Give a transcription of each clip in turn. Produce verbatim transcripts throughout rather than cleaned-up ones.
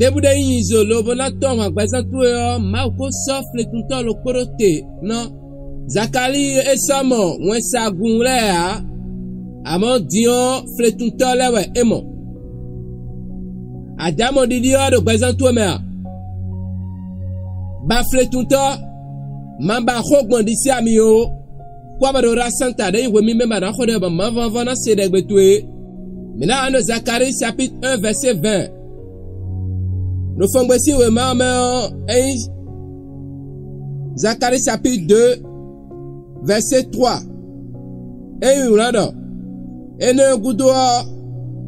Ebu ɖe yin zo lobo na tɔ hwan gbɛzan towe ɔ, Mawu ko sɔ fletuntɔ lo kpoɖo te nɔ. Zakali e sɔ mɔ wɛnsagun lɛ a, amɔ diɔ fletuntɔ lɛ wɛ e mɔ. Adamɔ ɖiɖi ɔ ɖo gbɛzan towe mɛ a? Ba fletuntɔ, ma ba xo gbɔn ɖisi ami o. Kpɔ bɔ ɖo ra santa ɖe yi hwe mi mɛ ma na xo ɖe bɔ ma vɔn vɔn na se ɖe gbe towe. Mi na ano Zacharie chapitre un verset vingt. No fɔngbe si we ma mɛ ɔ, eyi Zacharie chapitre deux verset trois. Eyi wlan ɖɔ, ene gudo ɔ,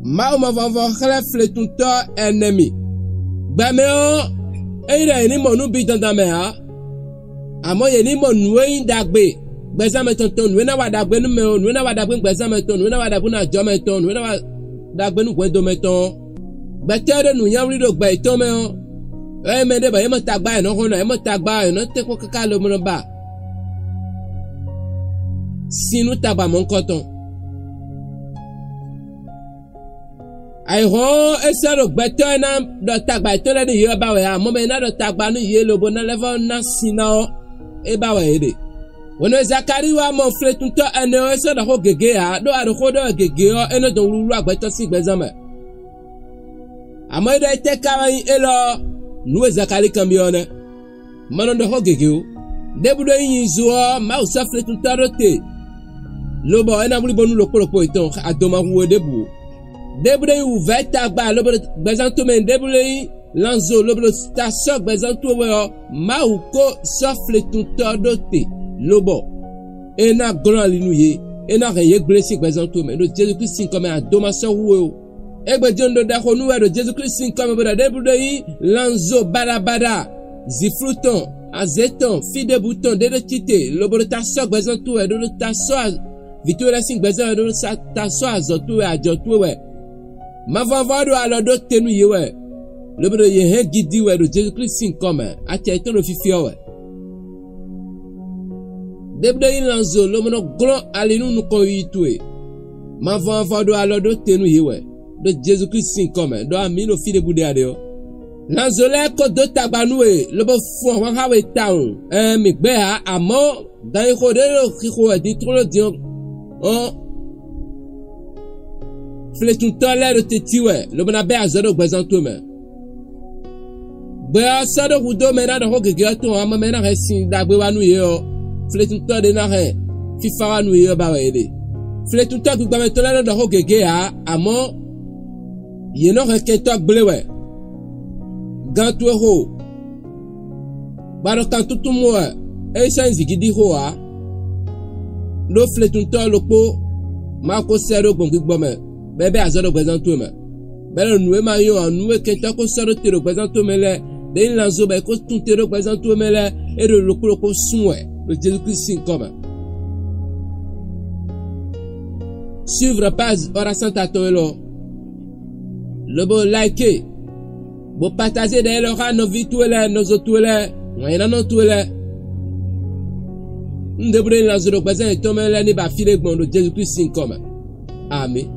Mawu ma vɔn vɔn xlɛ fletuntɔ ɛnɛ mi. Gbɛmɛ ɔ, eyi ɖe yi ni mɔ nu bi dandan mɛ a. Amɔ ye ni mɔ nu e yin ɖagbe gbɛzan mɛ tɔn tɔn, nu e na wa ɖagbe nu mɛ o, nu e na wa ɖagbe gbɛzan mɛ tɔn, nu e na wa ɖagbe nu ajɔ mɛ tɔn, nu e na wa ɖagbe nu hwɛndo mɛ tɔn. Gbɛtɔ ɖe nu nyawli ɖo gbɛ etɔn mɛ o. Eye mɛ ɖe bɔ ye mɔ tagba ye nɔ hɔn nɔ, ye mɔ tagba ye nɔ te kpɔ kaka lo mɔ nɔ ba. Sin nu tagba mɔ ŋkɔ tɔn. Ayi hɔn e sɔ ɖo gbɛtɔ e na ɖɔ tagba etɔn lɛ ni ye ba wɛ a, mɔ mɛ e na ɖɔ tagba nu ye lobo na lɛ vɔ na sin na ɔ, e ba wɛ ye ɖe. Wɛnu Zakari wa mɔ fletuntɔ ɛnɛ ɔ, e sɔ ɖɔ xo gege a, ɖo a ɖo xo ɖɔ gege ɔ, e nɔ dɔn wluwlu agbɛtɔ si gbɛzan mɛ. Amɔ e ɖɔ etɛ ka wa yin elɔ, nu e Zakari kanbiɔ nɛ. Ma nɔ ɖɔ xo gege o. Ɖebu ɖe yin zo ɔ, Mawu sɔ fletuntɔ ɖo te. Lobɔ e na wli bonu lokpo lokpo etɔn adoma hu e ɖebu o. Ɖebu ɖe yin wuvɛ tagba lobo gbɛzan to mɛ, ɖebu ɖe yin lanzo lobo ta sɔ gbɛzan to wɛ ɔ, Mawu ko sɔ fletuntɔ ɖo te. Lobɔ e na glɔn ali nu ye, e na hɛn ye gble si gbɛzan to mɛ. Ɖo Jesu Kristi ŋkɔ mɛ adoma sɔ hu e o. Egbe jɔn ɖo ɖaxo nu wɛ ɖo Jesu Kristi ŋkɔ mɛ bo ɖa ɖebu ɖe yin lanzo baɖabaɖa, ziflu tɔn, aze tɔn, fi ɖebu tɔn ɖe ɖo tite, lobo ɖo ta sɔ gbɛzan to wɛ, ɖo ɖo ta sɔ a-, vi to wɛ lɛ sin gbɛzan wɛ, ɖo ɖo sa-, ta sɔ azɔ to wɛ, ajɔ to wɛ. Mavɔmavɔ ɖo alɔ ɖo te nu ye wɛ, lobo ɖo ye hɛn gidi wɛ ɖo Jesu Kristi ŋkɔ mɛ, acɛ etɔn ɖo fifiɔ wɛ. Ɖebu ɖe yin lanzo lo mɔ nɔ glɔn ali nu nukɔn yi towe. Mavɔmavɔ ɖo alɔ ɖo te nu ye wɛ, ɖo Jesu Kristi ŋkɔ mɛ, ɖo ami ɖo fi ɖebu ɖe aɖe ɔ. Lanzo lɛ ko do tagba nu we, lobo fun ahwan ha we tawun. Ɛn, mi gbɛ ha, amɔ gan yi xo ɖe ɖo xixo wɛ di trolo diɔ ɔ. Fletuntɔ lɛ ɖo teti wɛ, lobo na bɛ azɔ ɖo gbɛzan to mɛ. Gbɛ ɔ sɔ ɖo hudo mɛ na ɖɔ xo gege ɔ tɔn, amɔ mɛ na hɛn sin ɖagbe wa nu ye ɔ, fletuntɔ ɖe na hɛn fifa wa nu ye ɔ ba wɛ ye ɖe. Fletuntɔ gbigbɔmɛtɔ lɛ nɔ ɖɔ xo gege a, amɔ ye nɔ hɛn kɛntɔ gble wɛ. Gan towe xo. Gbaɖo kan tuntun mɔ wɛ, eyi sɔ yin zigidi xo a. Ɖo fletuntɔ lokpo ma ko sɛ ɖo gbɔn gbigbɔ mɛ, bɛ bɛ azɔ ɖo gbɛzan to mɛ. Bɛ ɖo nu e ma yɔn a, nu e kɛntɔ ko sɔ ɖo te ɖo gbɛzan to mɛ lɛ, ɖe yin lanzo bɛ ko tun te ɖo gbɛzan to mɛ lɛ, e ɖo lokpo lokpo sun wɛ ɖo Jesu Kristi ŋkɔ mɛ. Suivre page Ora Santa tɔn lɔ. Lobo like, bo partager ɖe lɔ xa nɔvi towe lɛ, nɔzo towe lɛ, ŋɔyina nɔ towe lɛ. N ɖebu ɖe yin lanzo ɖo gbɛzan etɔn mɛ lɛ ni ba fi ɖe gbɔn ɖo Jesu Kristi ŋkɔ mɛ. Amen.